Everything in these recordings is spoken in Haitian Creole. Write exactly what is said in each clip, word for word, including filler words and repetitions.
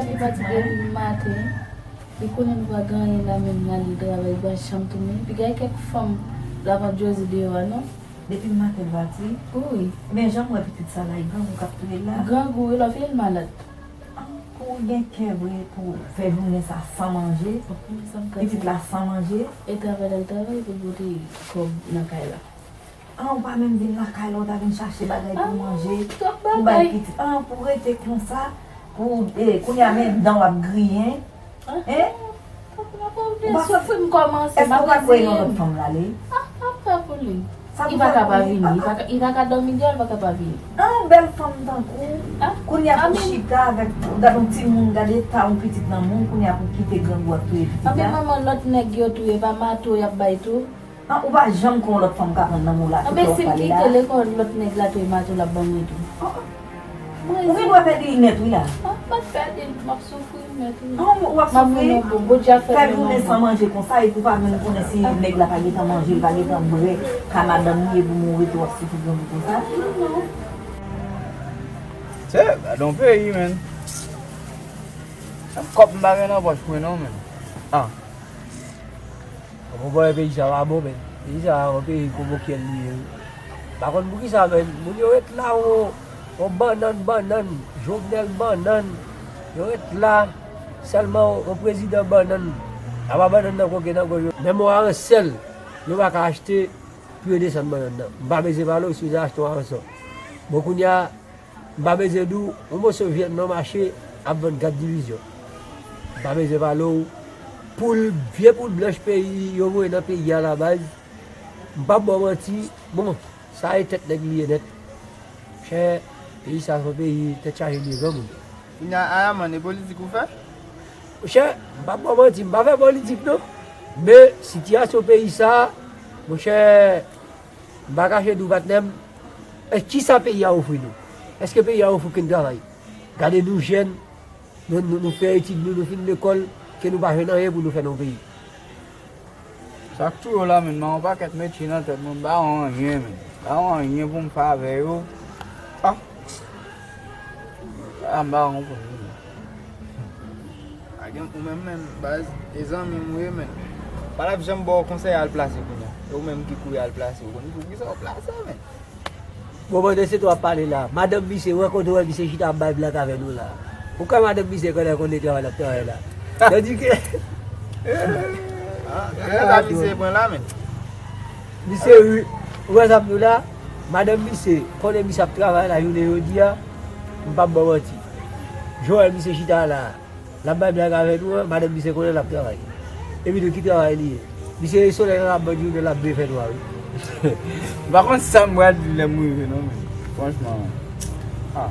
Li pati depi maten. Li konnen nou pa gen anyen la menm, l ale travay, li pa janm tounen. Piga kèk fanm la p ap jodi deyò a non. Depi maten l pati? Wi. Ebyen, jan m wè pitit sa la, li grangou k ap touye l la. Grangou wi, lòfye l malad. An, pou w gen kè vre pou w fè jounen sa san manje? Pitit la san manje? E travay l al travay pou l pote kòb nan kay la. An, ou pa menm vin lakay la, ou ta vin chache bagay pou manje, pou bay pitit. An, pou rete konsa, pou, e, kounye a men dan w ap griyen. Hein? Ou pa santi? Èske ou pa kwè nan lòt fanm la, li? Li pa ka pa vini. Li pa ka, li pa ka dòmi deyò, li pa ka pa vini. An, bèl fanm tankou. Kounye a pou chita avèk, gade yon timoun, gade eta yon pitit nan men w, kounye a pou kite grangou ap touye pitit la. Anben manman lòt nèg yo touye, pa mato y ap bay tou. An, ou pa janm konn lòt fanm ka pran nan men w la, tout lè w ap pale la. Anben si m kite lekòl, lòt nèg la tou e mato l ap ban mwen tou. An, an. Ou gen dwa pèdi l nèt wi la. An, m ap pèdi l, m ap soufri nèt wi. An, ou ap soufri? Fè jounen san manje konsa, epi w pa menm konnen si nèg la pa gentan manje, l pa gentan bwè, ka madanm li, epi w rete w ap soufri grangou konsa. Non. Se, gade yon peyi, menn. Menm kòb m pa gen nan pòch mwen non, menn. Ah. Ou konprann peyi sa pa bon, menn. Peyi sa yon peyi kokokyèl li ye wi. M pa konn poukisa, menn. Moun yo ret la, on, on bannann, bannann, Jovenel bannann. Yo ret la, sèlman on, on prezidan bannann. Apa bannann nan koke nan gòj yo. Menm on aransèl, yo pa ka achte pou yo desann bannann nan. M pa bezwen pale w si w ta achte on aransèl. Bon, kounye a, M pa bezwen di w, yon moso vyann nan mache ap vann kat divizyon. M pa bezwen pale w, poul, vye poul blanch peyi yo voye nan peyi a la baz. M p ap ba w manti, bon, sa e tèt nèg li ye nèt. Monchè, peyi sa se yon peyi tèt chaje de granmoun. Kounye a, a, mann, e politik ou fè? Monchè, m p ap ba w manti, m pa fè politik non. Men, sitiyasyon peyi sa, monchè, M pa kache di w patnè m, èske kisa peyi a ofri nou? Èske peyi a ofri okenn travay? Gade nou jèn, nou, nou, nou fè etid nou, nou fin lekòl, ke nou pa jwenn anyen pou nou fè nan peyi. Sa k touye w la menm, m ba w yon pakèt metye nan tèt mwen, m ba w anyen menm. M ba w anyen pou m fè avè yo. Ah! Ah, m pa konprann, menn. A gen ou menm, menn, baz, e zanmi m ou ye, menn. Pa l ap janm ba w konsèy al plase kounye a. E ou menm ki kouri al plase, ou konn poukisa w plase, menn. Bon, pandan se tan w ap pale la, madanm misye, rankontre w, misye chita ap bay blag avè nou la. Ou kwè madanm misye konnen, konnen travay l ap travay la? Tandike, ah, e sa misye pran la, menn. Misye, wi, ou wè sa m di w la? Madanm misye, konnen misye ap travay la jounen jodi a, m p ap ba w manti. Jan w wè misye chita la, l ap bay blag avè nou an, madanm misye konnen l ap travay. Epi tou, ki travay li ye? Misye, solèy nan ap bòd jounen, l ap byen fè nwa, wi. M pa konn sa m pral di lè m rive, non, men. Franchman, ah.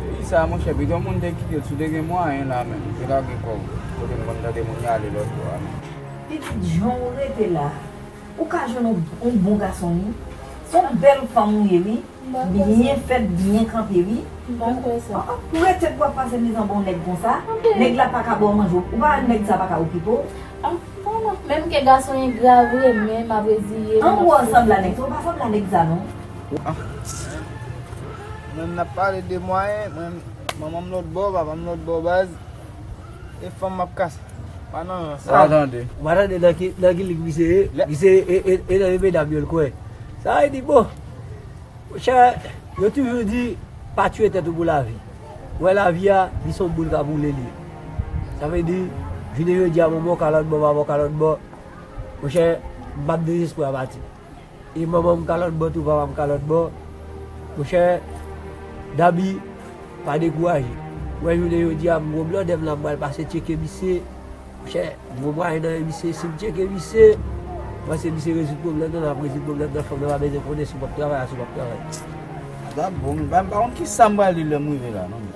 Peyi sa, monchè, pito moun te kite l, si w te gen mwayen la, menm, ou te lage kò w, kote m konn tande moun y ale lòt bò a, menm. Pitit, jan w rete la, ou ka jwenn yon, yon bon gason, wi. Se yon bèl fanm ou ye, wi. Byen fèt, byen kanpe, wi. M pa kwè sa. Ah, ah, ou rete pou w ap pase mizanbon nèg konsa. Nèg la pa ka ba w manje. Ou pa wè nèg sa pa ka okipe w. Ah, non, non. Menm ke gason engra vre, men m ap reziye m. An, ou ansanm la nèg sa, ou pa sanble a nèg sa, non. Ah. Mwen, n ap pale de mwayen, mwen, manman m lòt bò, papa m lòt bò, baz. E fanm m ap kase. Pa nan rans. Sa tande. Ou pa tande nan ki, nan ki lig misye ye? Misye e, e, e nan yon medam yo l kwè. Sa vle di, bon, monchè, yo toujou di, pa tiye tèt ou pou lavi. Ou wè lavi a, li se yon boul k ap woule li ye. Sa vle di, jounen jodi a, manman w ka lòt bò, papa w ka lòt bò. Monchè, m p ap dezespwa pati. E manman m ka lòt bò tou, papa m ka lòt bò. Monchè, Dabi, pa dekouraje. Ou wè jounen jodi a, m gwo blòdè m la, m pral pase tcheke misye. Monchè, m gwo mwayen nan men misye, si m tcheke misye, m panse misye rezoud pwoblèm nan, l ap rezoud pwoblèm nan, fanm nan pa bezwen konnen si w p ap travay a, si w p ap travay. Sa bon, men m pa konn kisa m pral di lè m rive la, non.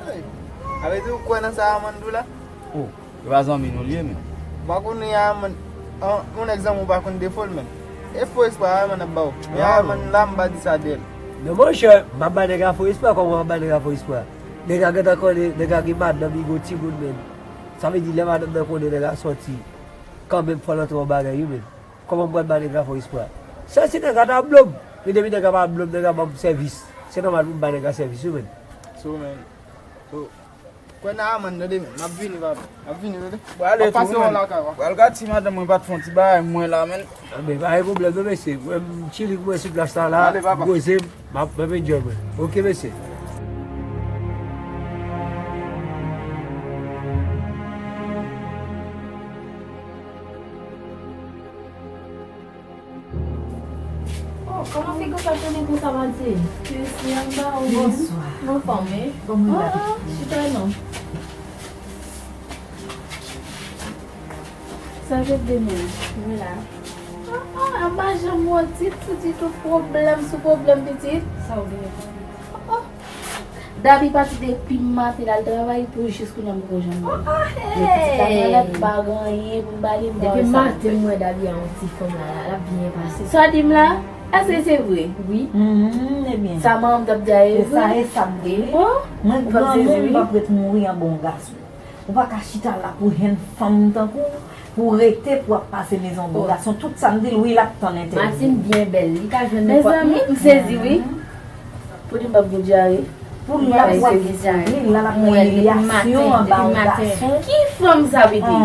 Sa vle di ou kwè nan sa Armand di w la? Oh. E pa zanmi nou l ye, men. Ou pa konnen Armand, an, yon nèg zanmi w pa konn defo l, men. E fo espwa Armand ap ba w. Men Armand la, m pa di sa de l. Men monchè, m ap bay nèg la fo espwa, kòman m ap bay nèg la fo espwa? Nèg la gentan konnen, nèg la gen madanm, li gen timoun, men. Sa vle di, lè madanm nan konnen nèg la sòti, kanmenm fò l antre yon bagay, wi, men. Kòman m pral bay nèg la fo espwa? Sèl si nèg la ta blo m. Men depi nèg la pa blo m, nèg la ban m sèvis. Se nòmal pou m bay nèg la sèvis, wi, men. So, men. So, Kwè nan amann, tande, men. M ap vini, papa. M ap vini, tande. Bon, ale tou, men. M ap pase wè w lakay, wa. Pral gad si madanm mwen pa t fè yon ti bagay mwen la, men. Anben, pa gen pwoblèm non, mesye. Mwen, m chili pou mwen sou plas la, la. Ale, papa. Poze m, m ap, m ap enjoy mwen. Oke, mesye. Oh, kòman figi w t ap tounen konsa, Matilde? Mèsi, anba ou menm? Bonswa. Anfòm, wi. Kòman w ye? Ah, ah, chita non. Sa k ap demen? Mwen la. Ah, ah, m pa janm wè w ditou, ditou, pwoblèm sou pwoblèm, pitit. Sa w genyen? Ah, ah. Dabi pati depi maten l al travay pou jis kounye a m poko janm wè l. Oh, oh, men pitit la malad, m pa gen anyen pou m ba li, m pa wè sa l fè. Depi maten m wè Dabi a yon ti fanm la, la, l ap byen pase. Sa w di m la? Èske se vre? Wi. Mhm, ebyen. Sa manman m t ap di a, e vre? Se sa, e sa m di, wi. Bon, mwen granmoun, m p ap ret mouri anba yon gason. Ou pa ka chita la pou jwenn fanm tankou w, pou w rete pou w ap pase mizè yon bon gason. Tout sa m di l, wi, l ap tann entèvyou. Martine byen bèl, li ka jwenn nenpòt moun. Mezanmi, m sezi, wi. Pou di m p ap gen dyare. Pou l ap wè, wi, la l ap pran imilyasyon anba yon gason. Ki fanm sa, pitit?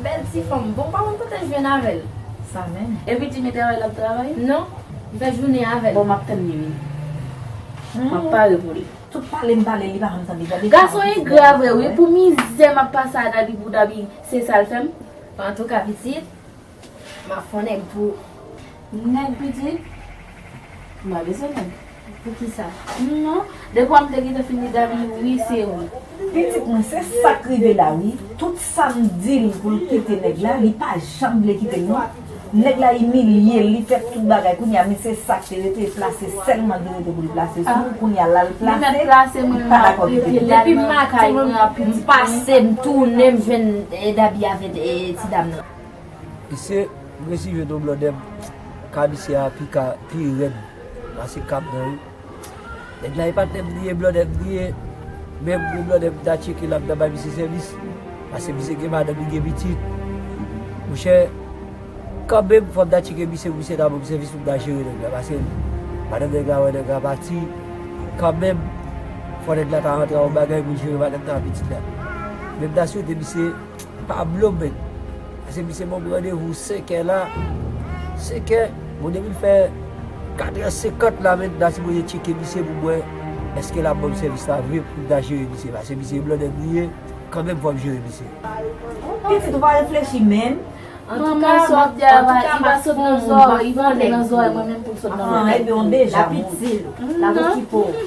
Bèl ti fanm. Bon, pa konn kote l jwenn avè l. Sa menm. Epi di m e travay l ap travay? Non, m fè jounen avè l. Bon, m ap tann li, wi. M ap pare pou li. Tout pale m pale, li pa janm tande. Gade gason engra vre, wi. Pou mizè m ap pase a Dabi, pou Dabi, se sa l fè m. Antouka, pitit, m ap fè yon nèg pou ou. Nèg, pitit? M pa bezwen nèg. Poukisa? Non. Depi w ap te gentan fin di Dabi, wi, se wi. Pitit mwen, se sa k rive la, wi. Tout sa m di l pou l kite nèg la, li pa janm vle kite l, non. Nèg la imilye l, li fè tout bagay. Kounye a, misye sa k te rete, plase sèlman li rete pou l plase sou ou. Kounye a, l al plase, li pa dakò kite l. Depi maten, m pase, m tounen, m jwenn, eh, Dabi avèk, eh, ti dam nan. Misye, m resi jwenn yon blòdè, ka misye a pi ka, pi rèd pase kab nan, wi. Nèg la e patnè m li ye, blòdè m li ye. Menm gwo blòdè m ta tcheke l ap nan bay misye sèvis. Paske misye gen madanm, li gen pitit. Monchè, kanmenm, fò m ta tcheke misye, misye ta ban m sèvis pou m ta jere nèg la. Paske madanm nèg la wè nèg la pati. Kanmenm, fò nèg la ta rantre a yon bagay pou l jere madanm nan ak pitit la. Men m ta swete misye pa blo m, men. Paske misye ban m randevou senkè la. Senkè, bon, depi l fè katrè senkant la, men, m ta sipoze tcheke misye pou m wè èske l ap ban m sèvis la vre pou m ta jere misye. Paske misye blòdè m li ye, kanmenm fò m jere misye. Pitit, ou pa reflechi menm. Antouka, sa w ap di a, li pa sot nan zòrèy, li pa antre nan zòrèy mwen menm pou l sot nan zòrèy. Ebyen, w deja mouri. L ap okipe w.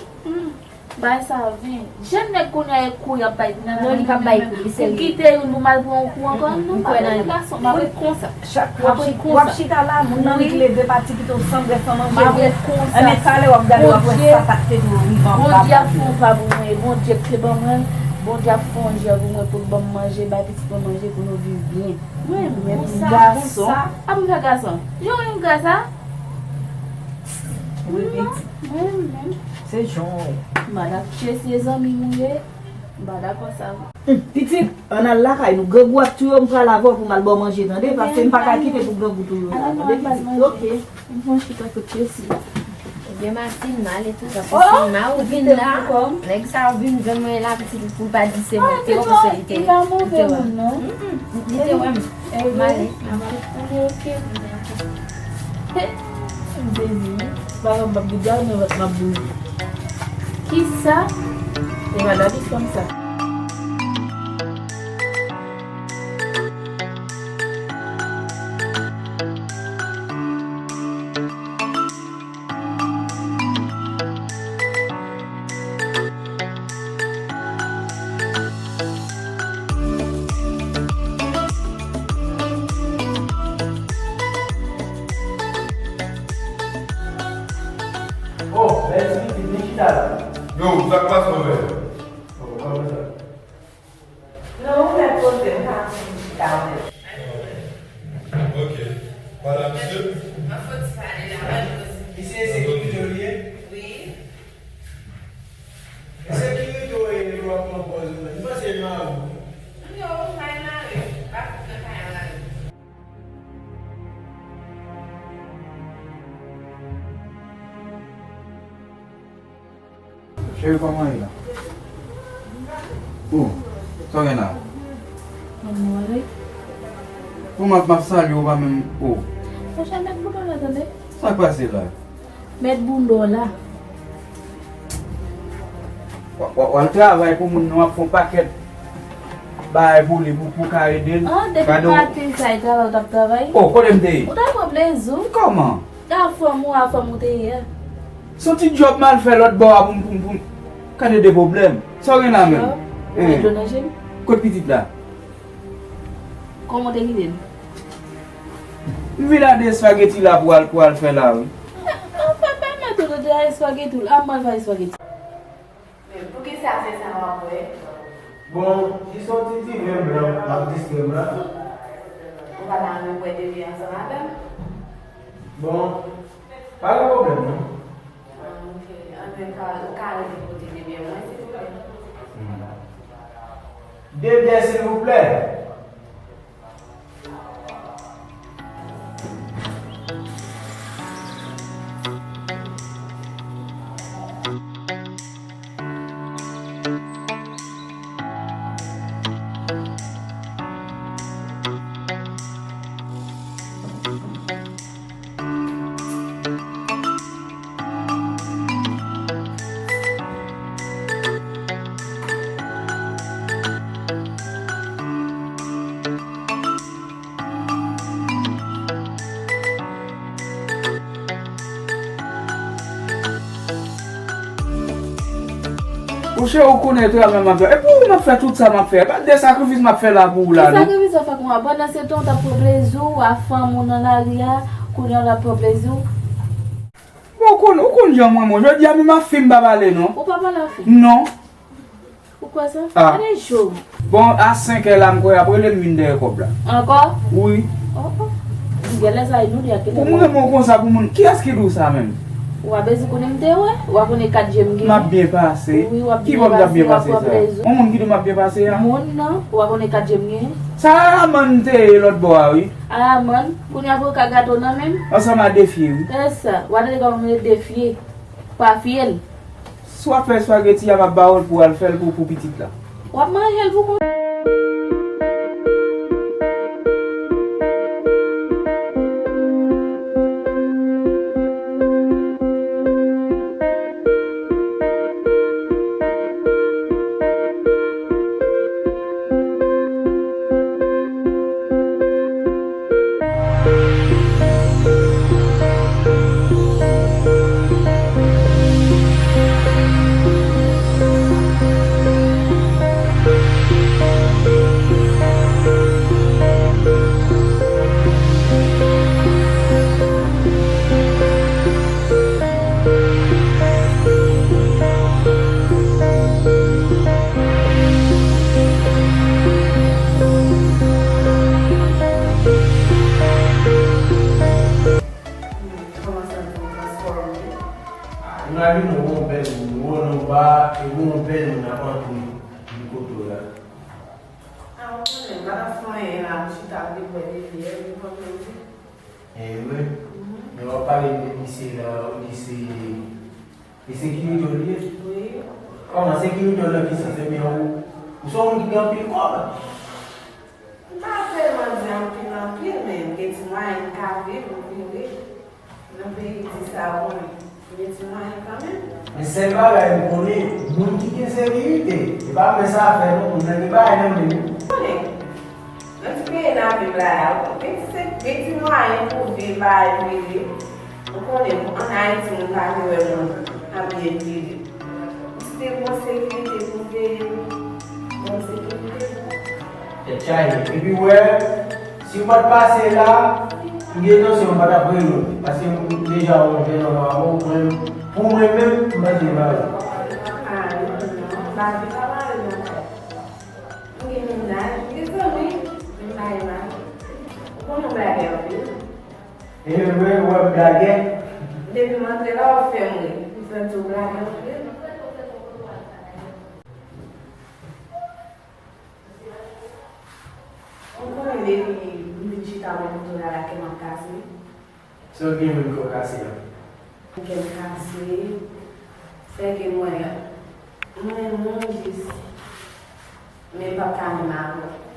Bagay sa vin. Jèn nèg kounye a e kou y ap bay nan. Non, li p ap bay kou, li serye. Pou kite youn pou m al pran yon kou ankò, non, m pa pran gason, m ap ret konsa. Chak w ap chita la, moun nan vin leve pati kite w san brèd, san manje. M ap ret konsa. Enben, talè w ap gade, w ap wè sa pa t te dwe rive anba. Bondye ap fè yon pa pou mwen, e Bondye k te ban mwen, Bondye ap fè yon jan pou mwen, pou l ban m manje, bay pitit mwen manje, pou nou viv byen. Mwen menm gason. Ap m fè gason. Jan w engra sa? Wi, pitit. Mwen menm. Se jan w ye. Madan Chessie zanmi m ou ye. M pa dakò sa. Hum, pitit, ann al lakay nou. Grangou ap touye w, m pral avè w pou m al ba w manje, tande? Paske m pa ka kite pou grangou touye w. Tande, pitit? Ok. M pran chita kot Chessie. Ebyen, Martine, m ale tou. Paske si ma ou vin la, nèg sa ou vin jwenn mwen la, pitit, pou l pa di se mwen ki te wè, paske li te, li te wè m. Li te wè m. M ale. M sezi wi. Pa m ap di blag, men m ap di. Kisa? E madanm li konsa. Oh, mèsi, vin chita la. Yo, sa k pase, frè? Oh, kòman sa? Non, ou mèt poze, m pa anvi chita avè l. Ok. Pale a misye. Misye se sekirite w li ye? Wi. Sekirite w ye, w ap pran pòz ou menm. M panse l mare w. Non, m pa mare. Pa fout nan kay la. Cheri, kòman ye la? Oh, sa w gen la? Mwen mò wi. Pou m ap, m ap salye w, ou pa menm, oh. Monchè, mèt boulon la, tande. Sa k pase la? Mèt boulon la. W, w, w al travay pou moun nan, w ap fè yon pakèt bagay pou li, pou, pou ka ede l. Ah, depi maten sa, e travay ou t ap travay? Oh, kote m te ye? Ou t ap pran plezi w. Kòman? A fanm ou, a fanm ou te ye a. Se yon ti djòb m al fè lòt bò a pou m, pou m, pou m. Gade de pwoblèm. Sa w gen la menm? Djòb? Ou met dlo nan je m? Kot pitit la? Kòman w te kite l? M vin la de espageti la pou al, pou al fè la, wi. Anfen, pa mèt ou de espageti w la, a m al fè espageti. Men poukisa se sa w ap bwè? Bon, jis yon ti diven blan m ap distrè m la. Ou pa ta renmen bwè de byen ansanm avè m? Bon, pa gen pwoblèm non. Ah, ok. Anben, ka, ou ka rete kote de byen mwen, silvouplè? Hmm. De byen, silvouplè. Monchè, ou konnen travay m ap fè. E pou ou m ap fè tout sa m ap fè. Pa de sakrifis m ap fè la pou ou la, non. Ki sakrifis w ap fè pou mwen? Pandan se tan, w t ap pran plezi w, a fanm ou nan lari a, kounye a w t ap pran plezi w. Bon, ou konn, ou konn jan mwen, mwen. Jodi a menm a fi m pa pale, non. Ou pa pale a fi? Non. Ou kwè sa? Ah. Gade cho. Bon, a senk è la, m kwè y ap rele m vin dèyè kòb la. Ankò? Wi. Oh, oh. Genlè sa e nou li ak. Pou m renmen w konsa pou moun, kiyès ki di w sa menm? Ou pa bezwen konnen m te wè. Ou pa konnen kat je m gen. M ap byen pase. Wi, w ap byen pase, w ap pran plezi. Ki bò m t ap byen pase sa? Yon moun ki di w m ap byen pase a? Moun nan, ou pa konnen kat je m gen. Sa Aman te ye lòt bò a, wi. Aman, kounye a pou yo ka gate w nan men m. Ansanm a Defye, wi. E sa, w a tande kòman m rele Defye. Pa fye l. Si w ap fè espageti a, m ap ba w l pou w al fè l pou, pou pitit la. W ap manje l pou kont. Kòman santi w transfòme? Ah, imajine w wè yon bèl moun, ou wè w nan ba, epi yon bèl moun ap antre bò kote w la. Ah, ou konnen, m pa t ap fè anyen la, m chita, m te bwè de vyè, m konn manje. E vre? Mhm. Men w ap pale de misye la, ou di se, e sekirite w li ye? Wi. Kòman sekirite w nan ki sans? Ebyen, ou, ou se yon moun ki gen anpil kòb? M pa tèlman di anpil, anpil, men m gen ti mwayen m ka viv, m viv. Nan peyi di sa, ou konnen, m gen ti mwayen kanmenm. Men sèl bagay m konnen, moun ki gen sekirite, e pa mwen sa fè non, moun nan gen bagay nan men l wi. Konnen, nan ti peyi n ap viv la a, gen ti se, gen ti mwayen pou viv, bagay prive. Ou konnen, ann Ayiti, moun pa vle wè moun ap byen viv. Ou still gon sekirite pou veye, gon sekirite. Tèt chaje. Epi w wè, si w pa t pase la, m gen entansyon m pa t ap rele w. Paske m deja yon jèn nonm avè w, mwen, pou mwen menm, m panse m pa rele w. Ah, non, non, non, m pa di sa mari m ankò. M gen mennaj, m gen zanmi, men m pa gen mari. Ou konnen w blagè anpil. E vre, w ap blagè. Depi m antre la, w ap fè m ri. M santi w blagè anpil. Ou konnen depi m vin chita bò kote w la, la kè m ap kase. Sa w gen menm kè w kase a? Kè m kase, sèke mwen, mwen, mwen jis. Men m p ap ka menm avè w.